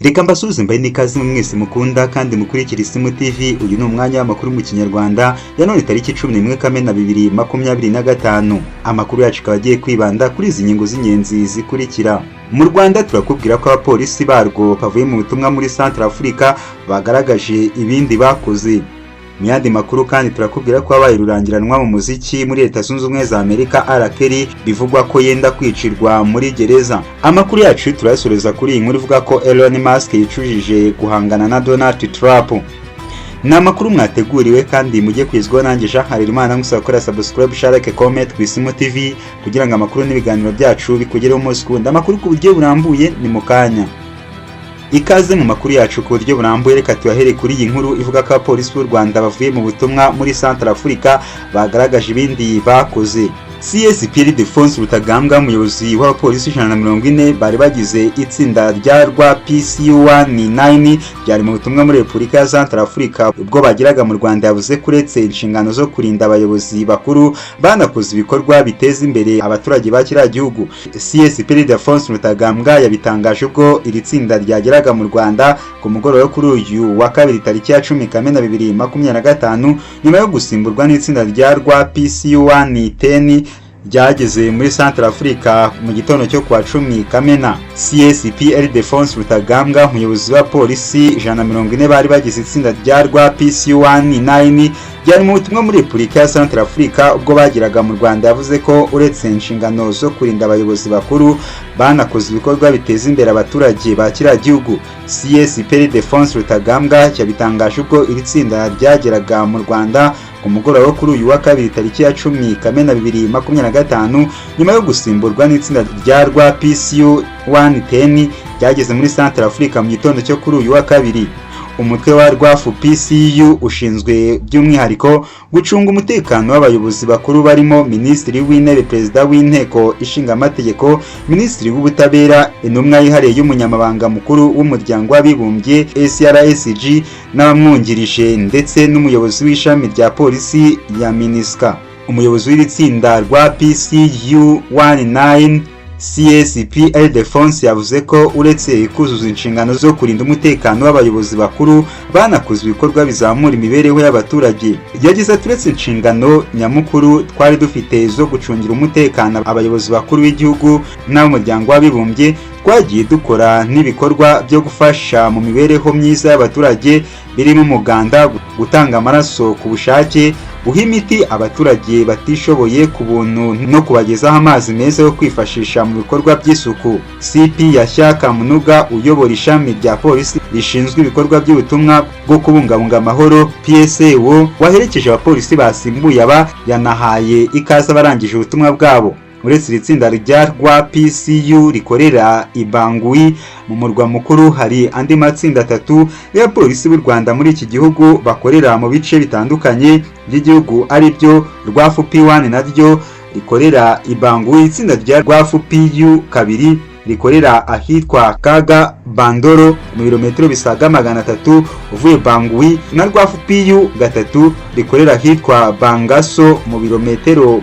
Reka mbasuhuze, mbahe n'ikaze mwese mukunda kandi mukurikira Isimu TV. Uyu ni umwanya w'amakuru mu Kinyarwanda ya none, tariki 11 Kamena 2025. Amakuru yacu akaba agiye kwibanda kuri izi ngingo z'ingenzi zikurikira: Mu Rwanda turakubwira ko abapolisi barwo bavuye mu butumwa muri Central Africa bagaragaje ibindi bakoze. Mu yandi makuru kandi turakubwira ko habaye rurangiranwa mu muziki muri Leta Zunze Ubumwe za Amerika, R. Kelly, bivugwa ko yenda kwicirwa muri gereza. Amakuru yacu turayasoreza kuri iyi nkuru ivuga ko Elon Musk yicujije guhangana na Donald Trump. Ni amakuru mwateguriwe kandi mujye kwizwaho nanjye Jean Harerimana. Ngusaba gukora subscribe, share, like, comment ku Isimu TV kugira ngo amakuru n'ibiganiro byacu bikugereho umunsi ku wundi. Amakuru ku buryo burambuye ni mu kanya. Ikaze mu makuru yacu ku buryo burambuye. Reka tuyahere kuri iyi nkuru ivuga ko abapolisi b'u Rwanda bavuye mu butumwa muri Central Africa bagaragaje ibindi bakoze. CSP Ildephonse Rutagambwa, umuyobozi w'abapolisi 140 bari bagize itsinda rya rwa PCU19 ryari mu butumwa muri Repubulika ya Central Africa ubwo bageraga mu Rwanda, yavuze ko uretse inshingano zo kurinda abayobozi bakuru, banakoze ibikorwa biteza imbere abaturage ba kiriya gihugu. CSP Ildephonse Rutagambwa yabitangaje ubwo iri tsinda ryageraga mu Rwanda ku mugoroba kuri uyu wa kabiri, tariki ya 10 Kamena 2025, nyuma yo gusimburwa n'itsinda rya rwa PCU110 ryageze muri Central Africa mu gitondo cyo kuwa 10 Kamena. CSP Ildephonse Rutagambwa, umuyobozi wa polisi 140 bari bagize itsinda rya rwa PC19 ryari mu butumwa muri Repubulika ya Central Africa ubwo bageraga mu Rwanda, yavuze ko uretse inshingano zo kurinda abayobozi bakuru, banakoze ibikorwa biteza imbere abaturage ba kiriya gihugu. CSP Ildephonse Rutagambwa yabitangaje ubwo iri tsinda ryageraga mu Rwanda ku mugoroba wo kuri uyu wa kabiri, tariki ya 10 Kamena 2025, nyuma yo gusimburwa n'itsinda rya rwa PCU 110 ryageze muri Central Africa mu gitondo cyo kuri uyu wa kabiri. Umutwe wa Rwafu PCU ushinzwe by'umwihariko gucunga umutekano w'abayobozi bakuru barimo Minisitiri w'Intebe, Perezida w'Inteko Ishinga Amategeko, Minisitiri w'Ubutabera, intumwa yihariye y'Umunyamabanga Mukuru w'Umuryango w'Abibumbye SRSG n'abamwungirije, ndetse n'umuyobozi w'ishami rya polisi ya MINUSCA. Umuyobozi w'iri tsinda rwa PCU 19, CSP Ildephonse, yavuze ko uretse kuzuza inshingano zo kurinda umutekano w'abayobozi bakuru, banakoze ibikorwa bizamura imibereho y'abaturage. Yagize ati: "Uretse inshingano nyamukuru twari dufite zo gucungira umutekano abayobozi bakuru b'igihugu n'ab'Umuryango w'Abibumbye, twagiye dukora n'ibikorwa byo gufasha mu mibereho myiza y'abaturage, birimo umuganda, gutanga amaraso ku bushake, guha imiti abaturage batishoboye ku buntu no kubagezaho amazi meza yo kwifashisha mu bikorwa by'isuku." CP Yashyaka Kamunuga, uyobora ishami rya polisi rishinzwe ibikorwa by'ubutumwa bwo kubungabunga amahoro PSAO, waherekeje abapolisi basimbuye aba, yanahaye ikaze abarangije ubutumwa bwabo. Uretse iri tsinda rya rwa PCU rikorera i Bangui mu murwa mukuru, hari andi matsinda atatu y'abapolisi b'u Rwanda muri iki gihugu bakorera mu bice bitandukanye by'igihugu, ari byo rwa FP1 naryo rikorera i Bangui, itsinda rya rwa FPU 2 rikorera ahitwa Kaga Bandoro mu birometero bisaga 300 uvuye Bangui, na rwa FPU 3 rikorera ahitwa Bangaso mu birometero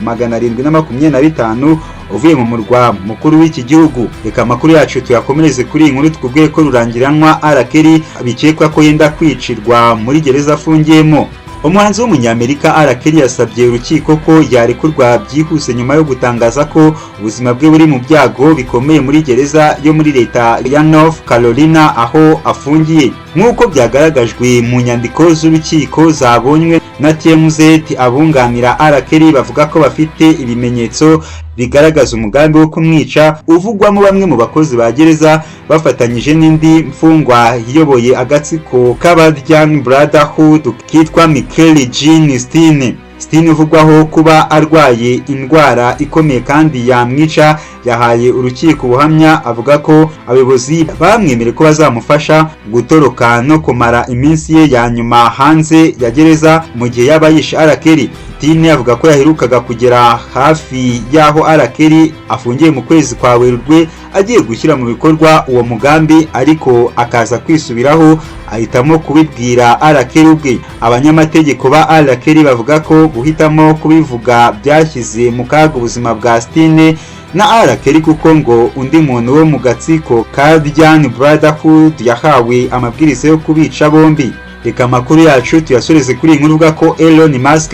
725 uvuye mu murwa mukuru w'iki gihugu. Reka amakuru yacu tuyakomereze kuri iyi nkuru tukubwiye ko rurangiranwa R. Kelly bikekwa ko yenda kwicirwa muri gereza afungiyemo. Umuhanzi w'Umunyamerika R. Kelly yasabye urukiko ko yarekurwa byihuse nyuma yo gutangaza ko ubuzima bwe buri mu byago bikomeye muri gereza yo muri leta ya North Carolina aho afungiye. Nk'uko byagaragajwe mu nyandiko z'urukiko zabonywe na TMZ, abunganira R. Kelly bavuga ko bafite ibimenyetso bigaragaza umugambi wo kumwica uvugwamo bamwe mu bakozi ba gereza bafatanyije n'indi mfungwa iyoboye agatsiko k'Abaryan Brotherhood kitwa Michael Jean Stine. Stine, uvugwaho kuba arwaye indwara ikomeye kandi yamwica, yahaye urukiko ubuhamya avuga ko abayobozi bamwemereye ko bazamufasha gutoroka no kumara iminsi ye ya nyuma hanze ya gereza mu gihe yaba yishe R. Kelly. Tine avuga ko yaherukaga kugera hafi y'aho R. Kelly afungiye mu kwezi kwa Werurwe agiye gushyira mu bikorwa uwo mugambi, ariko akaza kwisubiraho ahitamo kubibwira R. Kelly ubwe. Abanyamategeko ba R. Kelly bavuga ko guhitamo kubivuga byashyize mu kaga ubuzima bwa Stine. na R. Kelly, kuko ngo undi muntu wo mu gatsiko ka Aryan Brotherhood yahawe amabwiriza yo kubica bombi. Reka amakuru yacu tuyasoreze kuri iyi nkuru ivuga ko Elon Musk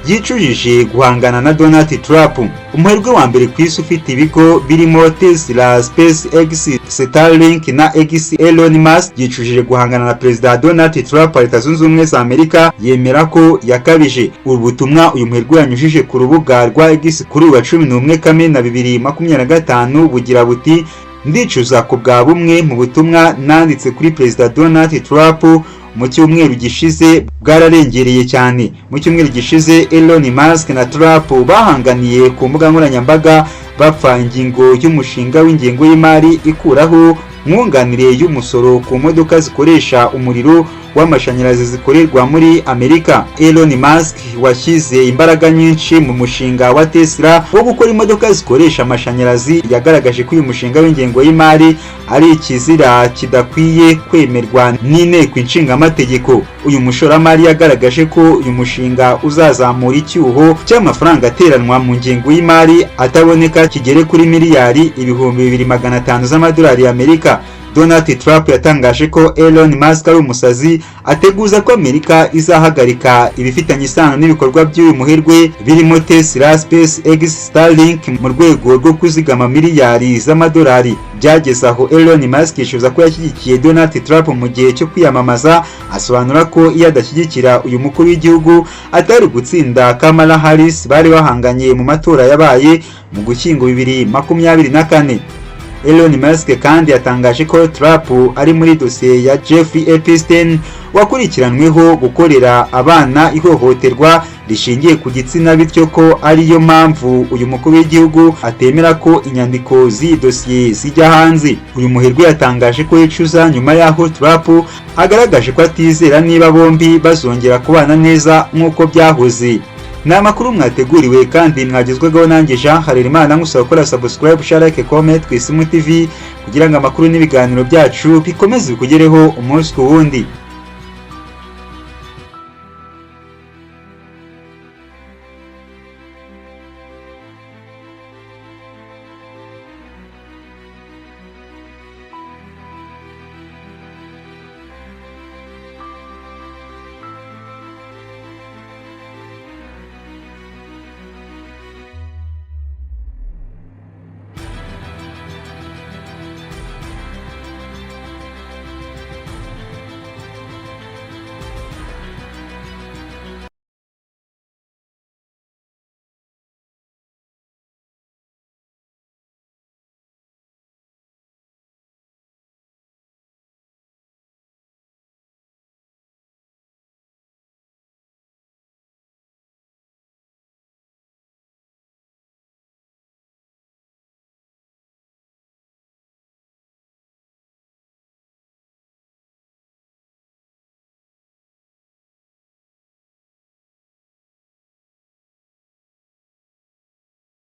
yicujije guhangana na Donald Trump. Umuherwe wa mbere ku isi ufite ibigo birimo Tesla, SpaceX, Starlink na X, Elon Musk, yicujije guhangana na Perezida Donald Trump wa Leta Zunze Ubumwe za Amerika, yemera ko yakabije. Ubu butumwa uyu muherwe yanyujije ku rubuga rwa X kuri uyu wa 11 Kamena 2025 bugira buti: "Ndicuza ku bwa bumwe mu butumwa nanditse kuri Perezida Donald Trump mu cyumweru gishize, bwararengereye cyane." Mu cyumweru gishize, Elon Musk na Trump bahanganiye ku mbuga nkoranyambaga, bapfa ingingo y'umushinga w'ingengo y'imari ikuraho nkunganire y'umusoro ku modoka zikoresha umuriro w'amashanyarazi zikorerwa muri Amerika. Elon Musk washyize imbaraga nyinshi mu mushinga wa Tesla wo gukora imodoka zikoresha amashanyarazi, yagaragaje ko uyu mushinga w'ingengo y'imari ari ikizira kidakwiye kwemerwa n'inteko nshingamategeko. Uyu mushoramari yagaragaje ko uyu mushinga uzazamura icyuho cy'amafaranga ateranwa mu ngengo y'imari ataboneka kigere kuri miliyari 2500 z'amadolari y'Amerika. Donald Trump yatangaje ko Elon Musk ari umusazi, ateguza ko Amerika izahagarika ibifitanye isano n'ibikorwa by'uyu muherwe birimo Tesla, SpaceX, Starlink mu rwego rwo kuzigama miliyari z'amadolari. Byageze aho Elon Musk yicuza ko yashyigikiye Donald Trump mu gihe cyo kwiyamamaza, asobanura ko iyo adashyigikira uyu mukuru w'igihugu atari gutsinda Kamala Harris bari bahanganye mu matora yabaye mu Gushyingo 2024. Elon Musk kandi yatangaje ko Trump ari muri dosiye ya Jeffrey Epstein wakurikiranweho gukorera abana ihohoterwa rishingiye ku gitsina, bityo ko ariyo mpamvu uyu mukuru w'igihugu atemera ko inyandiko z'iyi dosiye zijya hanze. Uyu muherwe yatangaje ko yicuza nyuma y'aho Trump agaragaje ko atizera niba bombi bazongera kubana neza nk'uko byahoze. Ni amakuru mwateguriwe kandi mwagezweho nanjye Jean Harerimana, nkusaba gukora subscribe, share, like, comment ku Isimu TV kugira ngo amakuru n'ibiganiro byacu bikomeze bikugereho umunsi ku wundi.